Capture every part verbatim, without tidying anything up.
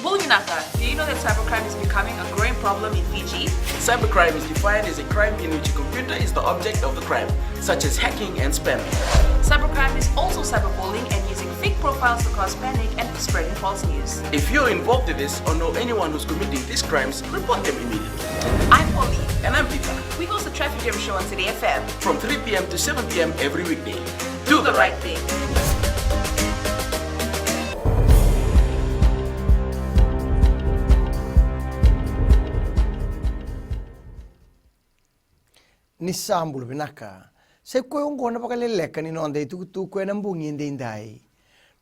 Bula vinaka, do you know that cybercrime is becoming a growing problem in Fiji? Cybercrime is defined as a crime in which a computer is the object of the crime, such as hacking and spamming. Cybercrime is also cyberbullying and using fake profiles to cause panic and spreading false news. If you're involved in this or know anyone who's committing these crimes, report them immediately. I'm Polly. And I'm Peter. We host the Traffic Jam Show on City F M. From three p.m. to seven p.m. every weekday. Do the right thing. Ni sa bula vinaka. Sa i koya oqo na vakaleleka ni noda itukutuku ena bogi edaidai.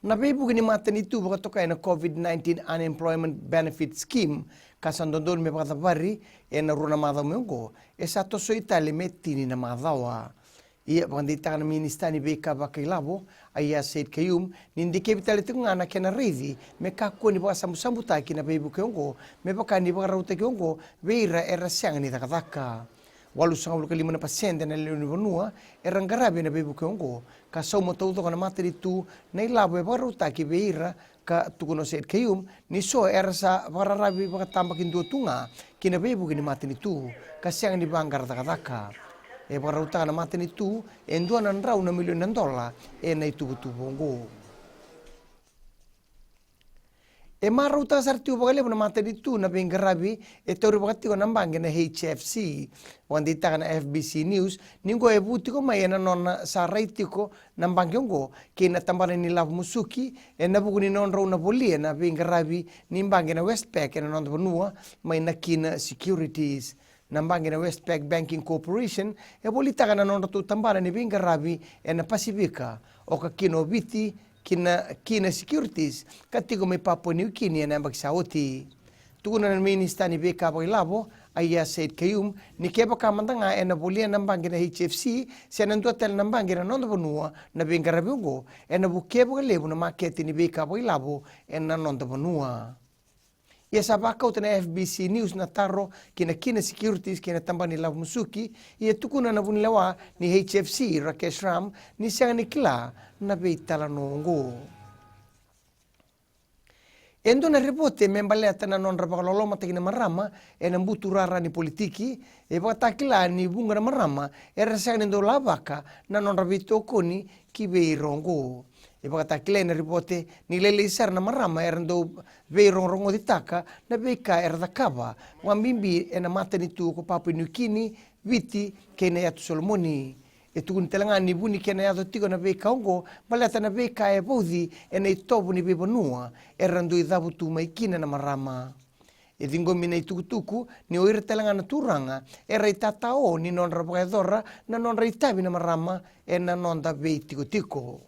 Na veivuke ni matanitu vakatokai na COVID nineteen Unemployment Benefit Scheme, ka sa dodonu me vakacavari ena rua na macawa mai oqo, e sa tosoi tale me tini na macawa. Ia, vakadeitaka na minisita ni veika vakailavo, Aiyaz Sayed-Khaiyum, ni dikevi tale tiko ga na kena raici me kakua ni vakasabusabutaki na veivuke oqo, me vaka ni vakarautaki oqo vei ira era sega ni cakacaka. Walusagavulu ka lima na pasede na lewe ni vanua era qaravi ena veivuke oqo, ka sauma taucoko na matanitu na ilavo e vakarautaki vei ira, ka tukuna o Sayed-Khaiyum ni so era sa vakararavi vakatabakidua tu ga ki na veivuke ni matanitu, ka sega ni vaqara cakacaka. E vakarautaka na matanitu e dua na drau na milioni na dola ena ituvatuva oqo. E marautaka sara tiko vakalevu na matanitu na veiqaravi e taurivaka tiko na baqe na H F C. Vakadeitaka na F B C News ni oqo e vu tiko mai ena nona sa rai tiko na baqe oqo kei na tabana ni lavo musuki, ena vuku ni nodrau na volia na veiqaravi ni baqe na Westpac ena noda vanua mai na Kina Securities. Na baqe na Westpac Banking Corporation e volitaka na nodratou tabana ni veiqaravi ena Pasifika, oka kina o Viti, kina, Kina Securities, ka tiko mai Papua New Guinea ena yabaki sa oti. Tukuna na minisita ni veika vakailavo, Aiyaz Sayed-Khaiyum, ni kevaka mada ga ena volia na baqe na H F C se na dua tale na baqe na noda vanua na veiqaravi oqo, ena vukea vakalevu na makete ni veika vakailavo ena noda vanua. Ia sa vakauta na F B C News na taro ki na Kina Securities kei na tabana ni lavo musuki, ia tukuna na vunilewa ni H F C, Rakesh Ram, ni sega ni kila na veitalanoa oqo. E dua na ripote me baleta na nodra vakalolomataki na marama ena buturara ni politiki, e vakatakila ni vuqa na marama era sega ni dau lavaka na nodra veitokoni ki vei ira oqo. E vakatakilai na ripote ni lailai sara na marama era dau veirogorogocitaka na veika era cakava, vakabibi ena matanitu ko Papua New Guinea, Viti kei na Yatu Solomoni. E tukuni tale ga ni vu ni kena yaco tiko na veika oqo baleta na veika e vauci ena itovo ni veivanua era dui cavutu mai kina na marama. E ciqomi na itukutuku ni o ira tale ga na turaga era itatao ni nodra vakayacora na nodra itavi na marama ena noda veitikotiko.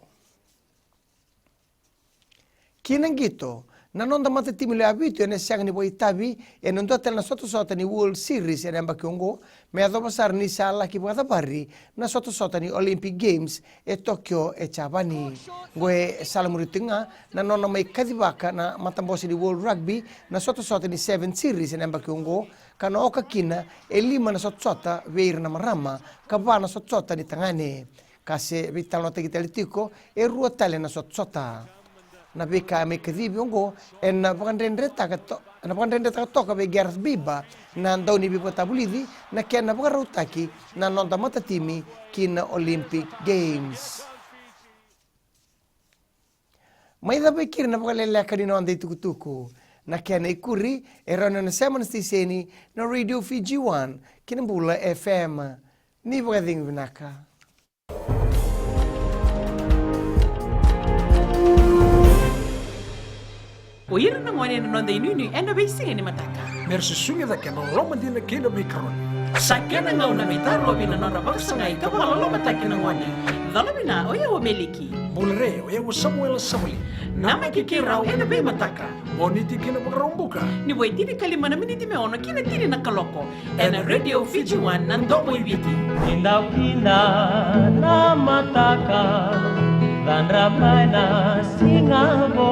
Ki na qito, na noda matatimi lewe vitu ena sega ni vakaitavi ena dua tale na sotasota ni World Series ena yabaki oqo, me yacova sara ni sa laki vakacavari na sotasota ni Olympic Games e Tokyo e Japani. Oqo e salamuri tiko ga na nona mai kacivaka na matabose ni World Rugby na sotasota ni Seven Series ena yabaki oqo, ka na oka kina e lima na sotasota vei ira na marama ka va na sotasota ni tagane. Ka se veitalanoataki tale tiko e rua tale na sotasota. Na veika mai kacivi oqo ena vakadredretaka to-, ena vakadredretaka toka vei Gareth Baber, na dauniveivakatavulici, na kena vakarautaki na noda matatimi ki na Olympic Games. Mai cava e keri na vakaleleka ni noda itukutuku. Na kena ikuri e rawa ni o na sema na siteseni na Radio Fiji One kei na Bula F M. Ni vakacegu vinaka. O ira na gone ena noda inuinui ena veisiga ni mataka. Me ra susugi cake ena lomadina kei na veikaroni. Sa kena gauna me tarovi na nodra vakasagai ka vakalolomataki na gone. Cola vina, o yau o Meliki. Bula re, o yau o Samuela Savali. Namaki keirau ena veimataka. Moniti ki na Vakaraubuka. Ni vo e tinikalima na miniti me ono ki na tini na kaloko. Ena Radio Fiji One, na domo i Viti. Kidakida na mataka, cadra mai na siga vou.